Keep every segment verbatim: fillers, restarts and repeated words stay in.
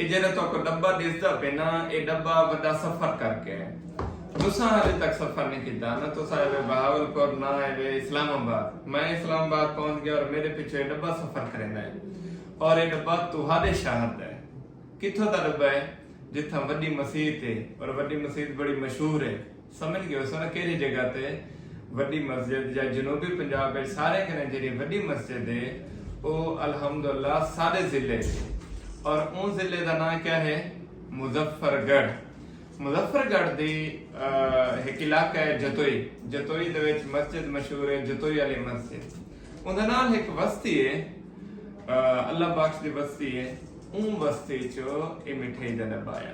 اے جیڑھا تہاکوں ڈبہ ڈسدا پئے نا، اے ڈبہ وڈا سفر کر کے آئے۔ تساں حالی تک سفر نہیں کیتا، نہ تساں آئے وے بہاول پور، نہ آئے وے اسلام آباد۔ میں اسلام آباد پہنچ گیا اور میرے پچھوں اے ڈبہ سفر کریندا ہے۔ اور اے ڈبہ تہاڈے شہر دا ہے۔ کتھوں دا ڈبہ ہے؟ جتھاں وڈی مسیت ہے، اور وڈی مسیت بڑی مشہور ہے۔ سمجھ گئے ہو سو نا کیڑھی جگہ تے وڈی مسجد یا جنوبی پنجاب وچ سارے کنے جیڑھی وڈی مسجد ہے، او الحمدللہ سارے ضلع ہے۔ اور اون ضلع دا نام کیا ہے؟ مظفر گڑھ۔ مظفر گڑھ دی ایک علاقہ ہے جتوئی۔ جتوئی دے وچ مسجد مشہور ہے، جتوئی والی مسجد۔ اون دے نال ایک وستی ہے، اللہ بخش دی وستی ہے۔ اون وستی چو اے مٹھائی دا ڈبہ آیا۔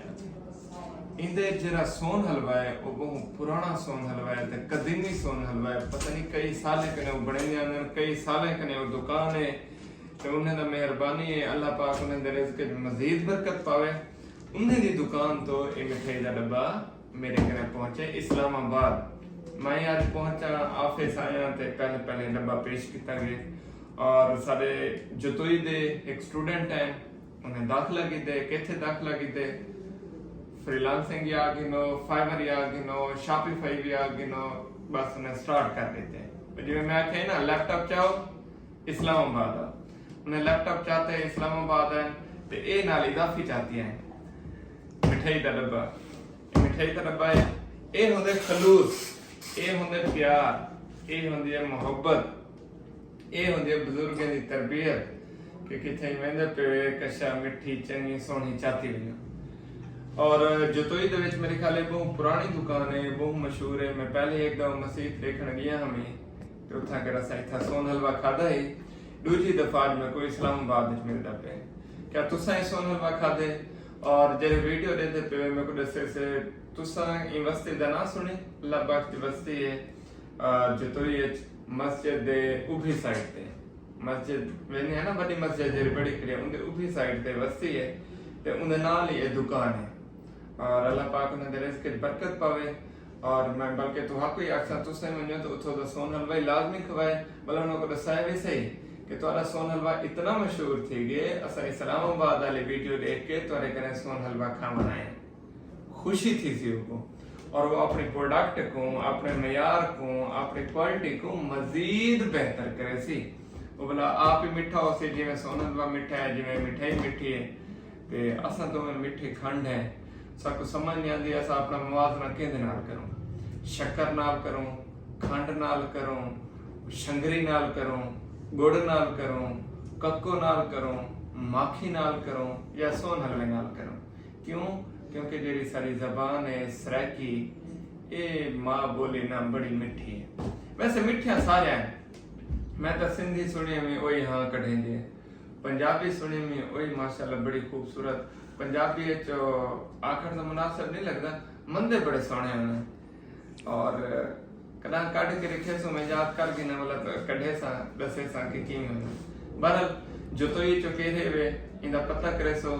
ایندے جیڑھا سون حلوہ ہے، او بہوں پرانا سون حلوہ ہے تے قدیمی سون حلوہ ہے۔ پتہ نہیں کئی سالیں کنے او بنیندے آندن، کئی سالیں کنے او دکان ہے۔ تے انہیں دا مہربانی ہے، اللہ پاک انہیں دے رزق وچ مزید برکت پاوے۔ انہیں دی دکان تو اے مٹھائی دا ڈبہ میرے کنے پہنچے اسلام آباد۔ میں اج پہنچا، آفس آیا تے پہلے پہلے ڈبہ پیش کیتا گئے۔ اور سارے جتوئی دے ایک سٹوڈنٹ ہیں، انہیں داخلہ کیتے۔ کتھے داخلہ کیتے؟ فری لانسنگ یا گھنو، فائیور یا گھنو، شاپیفائی یا گھنو، بس انہیں سٹارٹ کر دیتے۔ جی میں آخیا نا، لیپ ٹاپ چاہو، اسلام آباد آ۔ انہیں لیپ ٹاپ چاتے اسلام آباد ہیں، تے اے نال اضافی چاتی ہیں۔ مٹھائی دا ڈبہ، اے مٹھائی دا ڈبہ ہے۔ اے ہوندے خلوص، اے ہوندے پیار، اے ہوندی ہے محبت، اے ہوندی ہے بزرگیں دی تربیت کہ کتھے ویندے پے کشا مٹھی چنگی سوہنی چاتی ونجو۔ اور جتوئی دے وچ میرے خیال ہے بہوں پرانی دکان ہے، بہوں مشہور ہے۔ میں پہلے ایک دفعہ مسیت دیکھن گیا ہمیں، تے اتھاں کر اساں اتھاں سون حلوہ کھادا ہے۔ ڈوجھی دفعہ اج میں کوئی اسلام آباد وچ ملدا پے۔ کیا تساں اے سون حلوہ کھادے؟ اور جڑے ویڈیو ڈیندے پے میں کو دسے سے، تساں ایں وستی دا نام سنی؟ اللہ بخش دی وستی ہے، جتوئی اچ مسجد دے ابھی سائیڈ تے۔ مسجد ویندے ہیں نا، بڑی مسجد جڑی بڑی کھڑی ہے، اندے ابھی سائیڈ تے وستی ہے، تے اندے نال ہی اے دکان ہے۔ اور اللہ پاک انہاں دے رزق وچ برکت پاوے۔ اور میں بلکہ تہاکوں ہی آکھساں، تساں ونجو تو اتھوں دا سون حلوہ ہی لازمی کھوائے۔ بھلا انہاں کو دسائے وی صحیح کہ تہاڈا سون حلوہ اتنا مشہور تھی گئے، اساں اسلام آباد والی ویڈیو دیکھ کے تہاڈے کنے سون حلوہ کھاون آئے۔ خوشی تھی سی کو، اور وہ اپنی پروڈکٹ کو، اپنے معیار کو، اپنی کوالٹی کو مزید بہتر کرے سی۔ وہ بھلا آپ ہی مٹھا ہو سی، جی میں سون حلوہ مٹھا ہے، جی میں مٹھائی مٹھی ہے۔ تے اساں دوویں مٹھے کھنڈ ہیں، ساکوں سمجھ نہیں آندی اساں اپنا موازنہ کیندے نال کروں۔ شکر نال کروں، کھنڈ نال کروں، شنگری نال کروں، گڑ نال کروں، ککو نال کروں، ماکھی نال کروں یا سون حلوے نال کروں۔ کیوں؟ کیونکہ جیڑھی ساری زبان ہے سرائیکی، اے ماں بولی نہ بڑی مٹھی ہے۔ ویسے مٹھیاں سارے ہیں، میں تاں سندھی سنی ہوئی اوہی ہاں کڈھیندی ہے۔ پنجابی سنی میں اوہی ماشاءاللہ بڑی خوبصورت۔ پنجابی اچ آکھݨ دا مناسب نہیں لڳدا، مندے بڑے سوہݨے ہوندے۔ اور کݙاں کڈھ کے رکھے سو، میں یاد کر گھناں والا تاں کڈھے ساں، ݙسے ساں کہ کیویں ہوندے۔ بہرحال جتوئی چو کیڑھے وے، ایندا پتہ کریسو،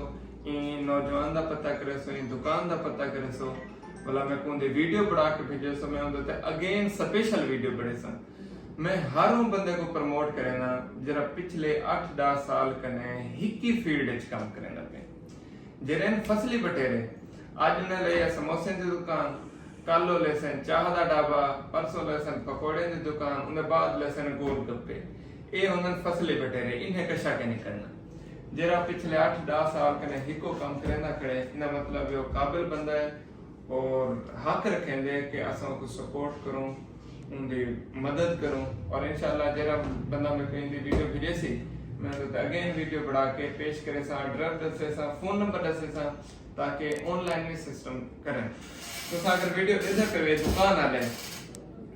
ایں نوجوان دا پتہ کریسو، ایں دکان دا پتہ کریسو۔ والا میں کوں دی ویڈیو بݨا کے بھیجے سو، میں اوندے تے اگین سپیشل ویڈیو بݨے ساں۔ میں ہر اوں بندے کو پروموٹ کریندا جیڑھا پچھلے اٹھ ݙاہ سال کنے ہکی فیلڈ اچ کم کریندا پئے۔ جیڑھے ہن فصلی بٹیرے، اج انہیں لئی ہے سموسے دی دکان، کل او لیسن چاہ دا ڈھابا، پرسوں لیسن پکوڑے دی دکان، اوندے بعد لیسن گول گپے۔ اے ہوندن فصلی بٹیرے، انہیں کشا کے نہیں کرنا۔ جیڑھا پچھلے اٹھ ݙاہ سال کنے ہکو کم کریندا کھڑے، ایندا مطلب ہے او قابل بندہ ہے۔ اور حق رکھیندے کہ اساں اوکوں سپورٹ کروں، اوندی مدد کروں۔ اور انشاءاللہ جیڑھا بندہ میکوں ایندی ویڈیو بھیجیسی، میں اوندے تے اگین ویڈیو بݨا کے پیش کریساں، ایڈریس ݙسیساں، فون نمبر ݙسیساں، تاکہ آن لائن وی سسٹم کرن۔ تساں اگر ویڈیو ݙیہدے پئے وے دکان آلے،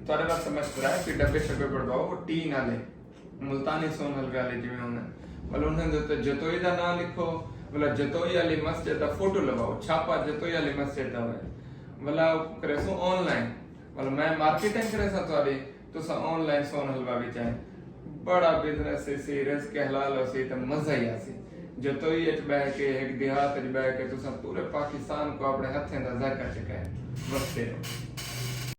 تہاݙے واسطے مشورہ ہے کہ ڈبے شبے بݨواؤ، او ٹین آلے۔ ملتانی سون حلوے آلے جیویں ہوندن، ولا انہاں دے اتے جتوئی دا ناں لکھو، ولا جتوئی آلی مسجد دا فوٹو لواؤ، چھاپا جتوئی آلی مسجد دا ہوئے، ولا کریسوں آن لائن، ولا میں مارکیٹنگ کریساں تہاݙی، تساں آن لائن سون حلوہ وچائے۔ بڑا بزنس ہے سی، رزق حلال ہو سی تے مزہ ہی آسی۔ جتوئی اچ بہہ کے، ہک دیہات اچ بہہ کے تساں پورے پاکستان کو اپنے ہتھیں دا ذائقہ چکھائے۔ وسدے رہو۔